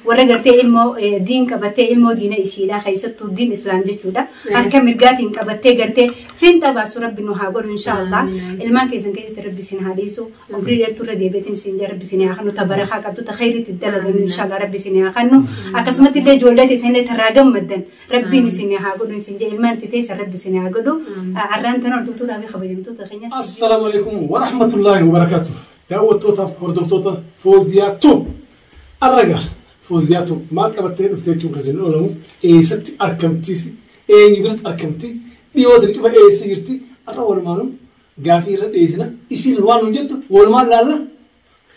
Warra gartee ilmoo diin qabattee ilmoo diina isiidha keessattuu diin islaam jechuudha. Harka mirgaatiin qabattee gartee finxa baasu rabbi nu haa godhu inshaallah. Ilmaan keessan keessatti rabbi isin haa dhiisu. Umrii dheertuu irra deebiitiin isin jaa rabbi isin haa kennu. Ta barakaa qabdu ta khayriitti dalaganu inshaallah rabbi isin haa kennu. Akkasumatti illee ijoollee teessan illee tarraa gammaddan rabbiin isin haa godhu isin jaa ilmaan itti teessan rabbi isin haa godhu. Arraan tana hordoftootaa fi kabajamtoota keenya. Assalaamu alaikum wa rahmatullahi wa barakatuh. Daawwattootaaf hordoftoota Fooziyaa Tube. Arraga Fooziyaa Tube maal qabattee dhuftee jechuun kan isin oolamu eessatti argamtiis eenyu biratti argamti dhiyoota cufa eessa jirti arra walumaanuu gaafii irra dhiyeessina isiin waan nuun jettu walumaan laalla.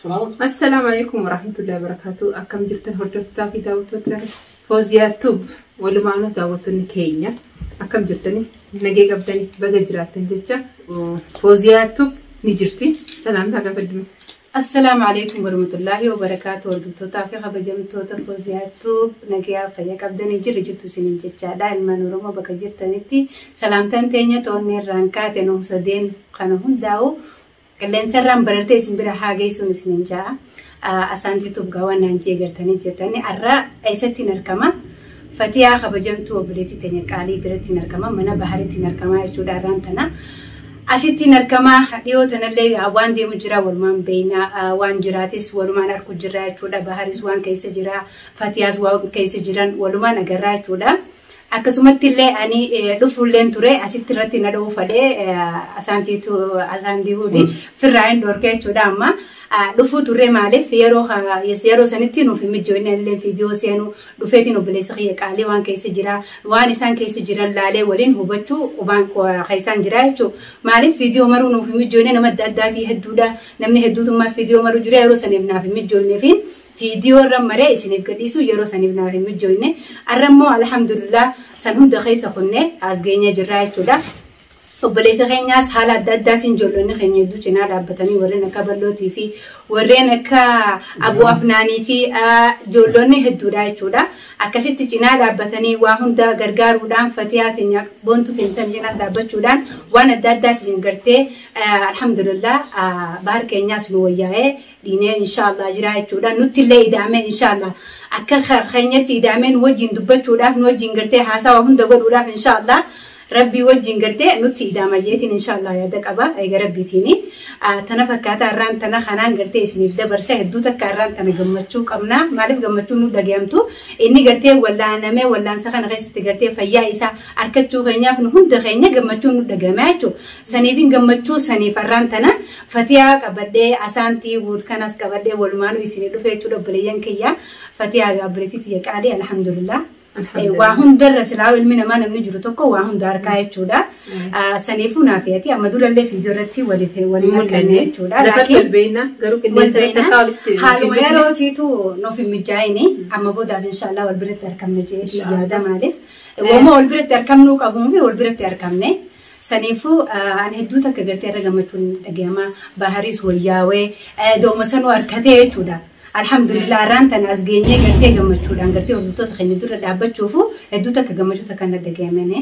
Salaamatu. Assalaamu alaikum warahmatullahi wabarakatuh. Akkam jirtan hordoftootaa fi daawwattoota Fooziyaa Tube walumaanuu daawwattoonni keenya akkam jirtani nagee qabdani baga jiraattan jecha Fooziyaa Tube ni jirti. Salaamtaa gaafadhuma. Assalaamu alaikum warahmatullahi wabarakaatu. Hordoftootaa fi kabajamtoota Fooziyaa Tube nagayaa fayyaa qabdanii jirri jirtu isiniin jechaadha. Ilmaan Oromoo bakka jirtanitti salaamtaan teenya toonni irraan kaate nu sadeen kana hundaa'u qilleensa irraan barartee isin bira haa geessuun isiniin ja'a. Asaantii Tube gaawwan naan jee gartanii jirtanii har'a eessattiin argama? Fatiyaa kabajamtuu obboleettii teenya qaalii biratti argama. Mana baharitti argama jechuudha har'aan tana. Asittiin argama dhiyoo tanallee waan deemu jira walumaan beekna waan jiraatis walumaan argu jira jechuudha. Baharis waan keessa jira Fatiyaas waan keessa jiran walumaan agarraa jechuudha. Akkasumatti illee ani dhufuulleen ture asitti irratti na dha'uu fadhee asaantiitu asaantii hundi firraa hin dhorkee jechuudha amma. Dhufuu turre maaliif yeroo sanitti nuuf hin mijoofne illee viidiyoo seenuu dhufeetiin obboleessa kiyya qaalii waan keessa jira waan isaan keessa jiran laalee waliin hubachuu qubaan keessaan jira jechuudha. Maaliif viidiyoo maruu nuuf hin mijoofne nama adda addaatii hedduudha namni hedduutummaas viidiyoo maruu jira yeroo saniif naaf hin mijoofne fi viidiyoo irra maree isiniif gadhiisu yeroo saniif naaf hin mijoofne. Har'a immoo alhamdulillah san hunda keessa kunnee as geenye jirra jechuudha. Obboleessa keenyaas haala adda addaatiin ijoollonni keenya hedduu cinaa dhaabbatanii warreen akka Ballootii fi warreen akka Abuu Afnaanii fi ijoollonni hedduudha jechuudha. Akkasitti cinaa dhaabbatanii waa hunda gargaaruudhaan Fatiyaa teenya boontuu teenya cinaa dhaabbachuudhaan waan adda addaatiin gartee alhamdulillah bahar keenyaas nu wayyaa'ee dhiinee inshaallah jira jechuudha. Nutti illee ida'amee inshaallah akka keenyatti ida'amee nu wajjin dubbachuudhaaf nu wajjin gartee haasawa hunda godhuudhaaf inshaallah Rabbii wajjin gartee nutti ida'ama jeetiin inshaallah yaada qaba eega rabbiitiini. Tana fakkaata har'aan tana kanaan gartee isiniif dabarsa hedduu takka har'aan tana gammachuu qabna. Maaliif gammachuun nu dhagayamtu inni gartee wallaanamee wallaansa kana keessatti gartee fayyaa isaa argachuu keenyaaf nu hunda keenya gammachuun nu dhagayama jechuudha. Saniifin gammachuu saniif har'aan tana Fatiyaa qabadhee asaantii wuud kanas qabadhee walumaanuu isinii dhufe jechuudha obboleeyyan kiyya. Fatiyaa gaabbileetii tiyya qaalii alhamdulillah. Waa hundarra silaa ilmi namaa namni jiru tokko waa hunda harkaa jechuudha. Saniifuu naaf yaati amma durallee viidiyoo irratti waliif waliin arganne jechuudha. Lafatti wal beekna garuu qilleensa irratti akka walitti Haaluma yerootiitu nuuf hin mijaa'ini amma boodaaf inshaallah wal biratti argamne jedhee yaada maaliif. Waanuma wal biratti argamnuu qabuun fi wal biratti argamne. Saniifuu ani hedduu takka gartee irra gammachuun dhagayama baharis wayyaawee dooma sanuu harkatee jechuudha. Alhamdulillah har'aan tana as geenyee gartee gammachuudhaan gartee hordoftoota keenya dura dhaabbachuufu hedduu takka gammachuu takka na dhagayamene.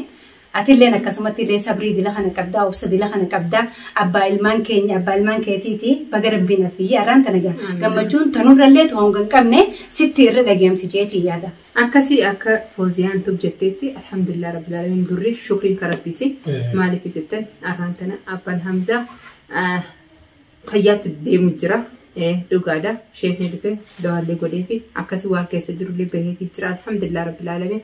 Atilleen akkasumatti illee sabrii dila kana qabdaa obsa dila kana qabdaa abbaa ilmaan keenya abbaa ilmaan keetiiti baga rabbiin affiyyi har'aan tana gammachuun tanurrallee to'oon hin qabne sitti irra dhagayamti jeetii yaada. Akkasii akka Fooziyaan Tube jetteetti alhamdulillah rabbil alamin durri shukriin ka rabbiiti. Maaliif jettan har'aan tana abbaan Hamzaa fayyaatti deemu jira. Dhugaadha. Sheekni dhufe dawaallee godheefi akkasii waan keessa jirullee baheefi jira alhamdulillah rabbil alamin.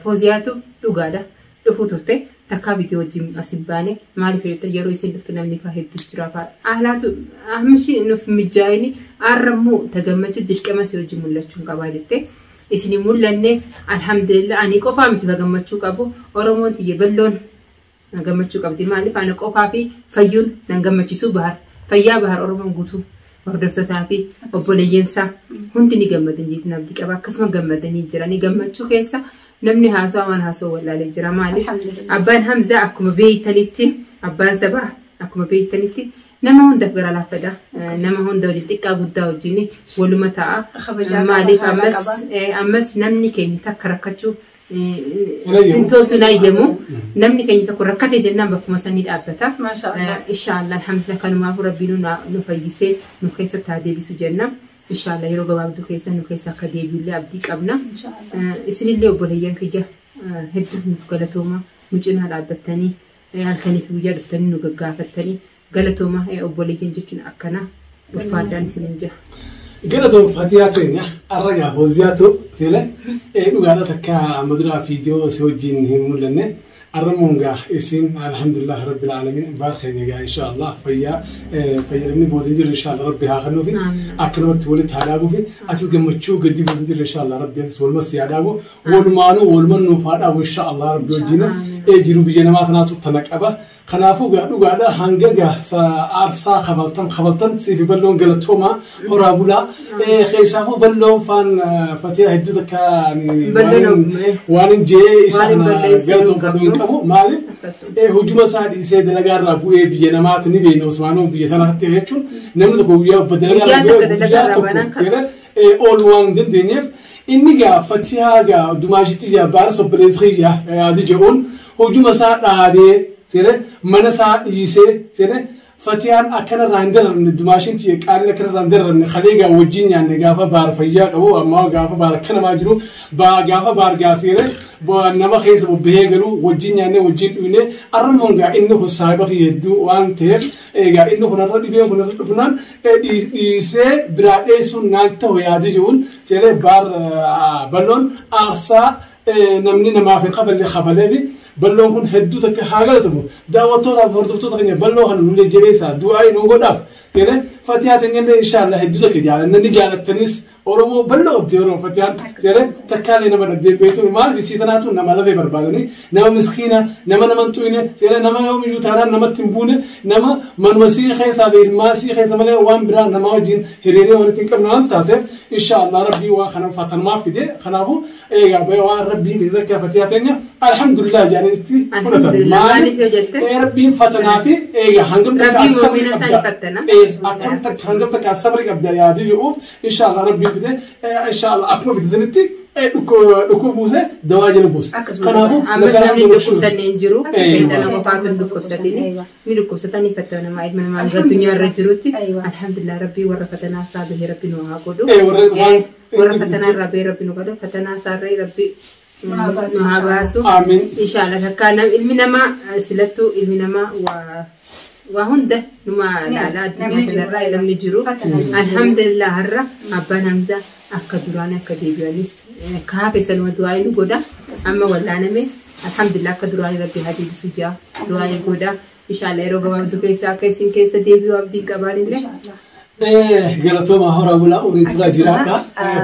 Fooziyaatu dhugaadha. Dhufuu turte takkaa viidiyoo wajjin as hin baane maaliif jettan yeroo isin dhuftu namni faa hedduu jira faa. Ahlaatu ahmishi nuuf mijaa'ini arrammoo tagammachu dirqama si wajjin mul'achuun qabaa jette. Isin hin mul'anne alhamdulillah ani qofaa miti ka gammachuu qabu Oromoon tiyya bal'oon gammachuu qabdi maaliif ana qofaa fi fayyuun nan gammachiisuu bahar fayyaa bahar Oromoon guutuu hordoftootaa fi obboleeyyansaa hundi ni gammadan jeetiin abdii qaba akkasuma gammadanii jiranii gammachuu keessa namni haasawaa waan haasawaa wallaalee jira maaliif abbaan Hamzaa akkuma beeytanitti abbaan sabaa akkuma beeytanitti nama hundaaf gara laaffadha nama hunda wajjin xiqqaa guddaa wajjin waluma ta'a maaliif ammas namni keenya takka rakkachuu hin toltu naayyamu namni keenya tokko rakkate jennaan bakkuma sanii dhaabbata. Inshaallah alhamdulillah kanumaafuu rabbiin nu fayyisee nu keessatti haa deebisu jenna. Inshaallah yeroo gabaabduu keessa nu keessa akka deebi'ullee abdii qabna. Isinillee obboleeyyan kiyya hedduu nuuf galatooma nu cinaa dhaabbattanii halkanii fi guyyaa dhuftanii nu gaggaafattanii galatooma obboleeyyan jechuun akkana ulfaadhaan isinin jira. Galatoon Fatiyaa teenya arragaa Fooziyaatu seele dhugaadha takka amma duraa viidiyoo si wajjin hin mul'anne arramuun gaa isin alhamdulillah rabbil alamin baar keenya gaa insha Allah fayyaa fayyadamni booda hin jirre insha Allah rabbi haa kennuufi akkanumatti walitti haa dhaabuufi atis gammachuu gaddi booda hin jirre insha Allah rabbi atis walumas haa dhaabu walumaanuu waluman nuuf haa dhaabu insha Allah rabbi wajjin jiru biyya namaa tanaatu tana qaba. Kanaafuu gaa dhugaadha hanga gaa aarsaa kafaltan siifi balloon galatooma horaa bulaa keessaafuu balloon faan Fatiyaa hedduu takka waan hin jee isa kana galatoon hin qabu maaliif hujuma isaa dhiisee dalagaa irraa bu'ee biyya namaatti ni beekna osmaanuu biyya sanatti jechuun namni tokko guyyaa dalagaa irraa bu'ee guyyaa tokko ooluu waan hin dandeenyeef inni gaa Fatiyaa gaa dumaashitti yaa baara sobboleessa yaa yaadi jedhuun hujuma isaa dhaabee seene mana isaa dhiisee seene Fatiyaan akkanarraa hin dararne dumaashin tiyya qaaliin akkanarraa hin dararne kalee gaa wajjin nyaanne gaafa baara fayyaa qabu ammaa gaafa baara akka namaa jiru gaafa baar gaa seene nama keessa bobbahee galu wajjin nyaanne wajjin dhuyne arramoon gaa inni kun saahiba kiyya hedduu waan ta'eef egaa inni kun irra dhibeen kun irra dhufnaan dhiisee biraa dheessuun naan ta'u yaadi jiruun seene baar balloon aarsaa namni namaaf hin kafalle kafaleefi balloon kun hedduu takka haa galatamu daawwattootaaf hordoftoota keenya balloo kana nu jajjabeessaa du'aa nu godhaaf seene Fatiyaa teenyallee inshaallah hedduu takka jaalanna ni jaalattanis Oromoo bal'oo qabdi yeroo Fatiyaan seene takkaalee nama dhabdee beektu maaliif isii tanaatu nama lafee barbaadanii nama miskiina nama nama hin xuyne seene nama yoomiyyuu taanaan namatti hin buune nama manuma sii keessaa fi ilmaa sii keessa malee waan biraa nama wajjin hiriiree walitti hin qabne waan taateef inshaallah rabbii waan kana fatanumaaf fide kanaafuu egaa waan rabbiin fide takka Fatiyaa teenya alhamdulillah jaanitti fudhatan maaliif yoo jette rabbiin fatanaa fi egaa hangam takka Rabbiin sabrii mu'mina isaa qabda ni fattana. akkam takka hangam takka sabrii qabda yaadii jedhuuf inshaallah rabbiin fide inshaallah akkuma fidetanitti dhukkub buuse dawaa jala buuse. Akkasuma. Kanaafuu Ammas nagaan namni gammachuu. dhukkubsanne hin jiru. Sheexana qofaatu hin dhukkubsatini. Ni dhukkubsatanii fatanamaa ilma namaa hanga addunyaa irra jirutti. Alhamdulillah rabbii warra fatanaa isaa bahee rabbi nu haa godhu. Warra waan Warra fatanaa irraa bahee rabbi nu godhu. Fatanaa isaa irraa rabbi Nu haa baasu. nu haa baasu. Amiin. Inshallah takka ilmi namaa silattuu ilmi namaa waa hunda numa laalaa addunyaa kanarraa namni jiru. Alhamdulillah har'a abbaan Hamzaa akka duraan akka deebi'anis kaafe sanuma du'aa nu godha. Amma wallaaname alhamdulillah akka duraan rabbi haa deebisu jaa du'aa godha. Inshallah yeroo gabaabduu keessa akka isin keessa deebi'u abdiin qabaanillee. Galatooma horaa bulaa umrii turaa jiraadha.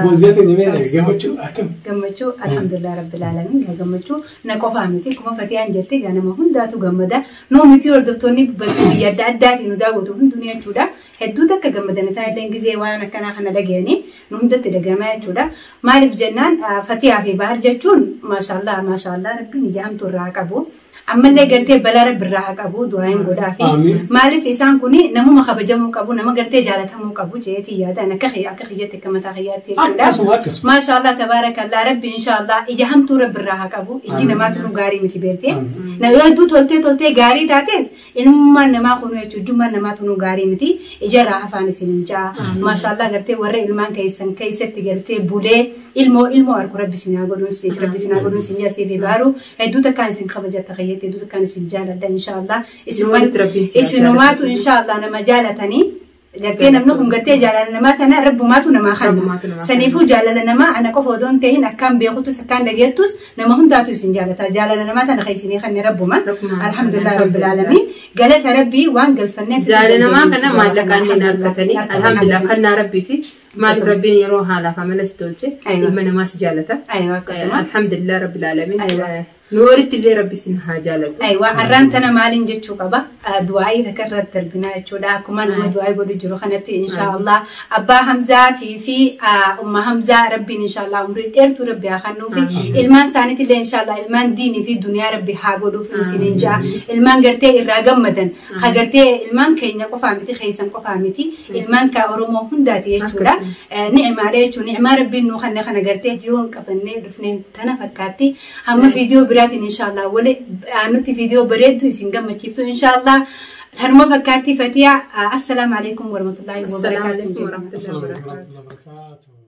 Fooziyaa teenya mee gammachuu akkam? Gammachuu alhamdulillah rabbil alamin gammachuu na qofaa miti akkuma Fatiyaan jette gaa nama hundaatu gammada nuu miti hordoftoonni biyya adda addaatiin nu daawwatu hunduu jechuudha hedduu takka gammadan isaan illee gizee waan akkanaa kana dhagayanii nu hundatti dhagamaa jechuudha maaliif jennaan Fatiyaa fi Bahar jechuun maashaallah maashaallah rabbiin ija hamtuu irraa qabu ammallee gartee balaa rabbi irraa haa qabu du'aan godhaa fi maaliif isaan kun namuma kabajamuu qabu nama gartee jaalatamuu qabu jeetii yaadan akka akka kiyyaatti akka mataa kiyyaatti jechuudha. Akkasuma akkasuma. Maashaallah tabaarakallah rabbi inshaallah ija hamtuu rabbi irraa haa qabu ijji namaatu nu gaarii miti beertee. Yoo hedduu toltee toltee gaarii taates ilmummaan namaa kun jechuudha ijjummaan namaatu nu gaarii miti ija irraa hafaan isin hin ja'a. Maashaallah gartee warra ilmaan keessan keessatti gartee bulee ilmoo ilmoo arku rabbi isin haa godhuun rabbi isin haa godhuun isin yaasii fi baaru hedduu takkaan isin kabajatta kiyyaatti hedduu takkaan isin jaaladha inshaallah. Isinumaatu inshaallah nama jaalatanii gartee namni kun gartee jaalala namaa tana rabbumaatu namaa kenna. Saniifuu jaalala namaa ana qofa odoo hin ta'in akkaan beekutus akkaan dhageettus nama hundaatu isin jaalata. Jaalala namaa tana kan isinii kenne rabbuma. Alhamdulillah rabbil alamin. Galata rabbii waan galfanneef. Jaalala namaa kana maallaqaan hin argatanii alhamdulillah kannaa rabbiiti. Maaliif rabbiin yeroo haalaaf amala si tolche ilma namaa si jaalata. Alhamdulillah rabbil alamin. Nu walitti illee rabbi isin haa jaalatu. Aywa har'aan tana maaliin jechuu qaba du'aa'ii takka irratti darbinaa jechuudha akkuma nama du'aa'ii godhu jiru kanatti inshaallah abbaa Hamzaatii fi umma Hamzaa rabbiin inshaallah umrii dheertuu rabbi haa kennuufi ilmaan isaaniitti illee inshaallah ilmaan diinii fi duniyaa rabbi haa godhuuf isiniin ja'a ilmaan gartee irraa gammadan ha gartee ilmaan keenya qofaa miti keessan qofaa miti ilmaan ka Oromoo hundaati jechuudha ni'maadha jechuudha ni'maa rabbiin nuu kenne kana gartee diyoon qabannee dhufneen tana fakkaatti hamma viidiyoo biraatiin inshaallah wali nuti viidiyoo bareeddu isin gammachiiftu inshaallah Tanuma fakkaatti Fatiyaa. Assalaamu alaikum warahmatullaahi Assalaamu wabarakaatuh. alaikum warahmatullahi Assalaamu alaikum wabarakaatuh. warahmatullahi wabarakaatuh.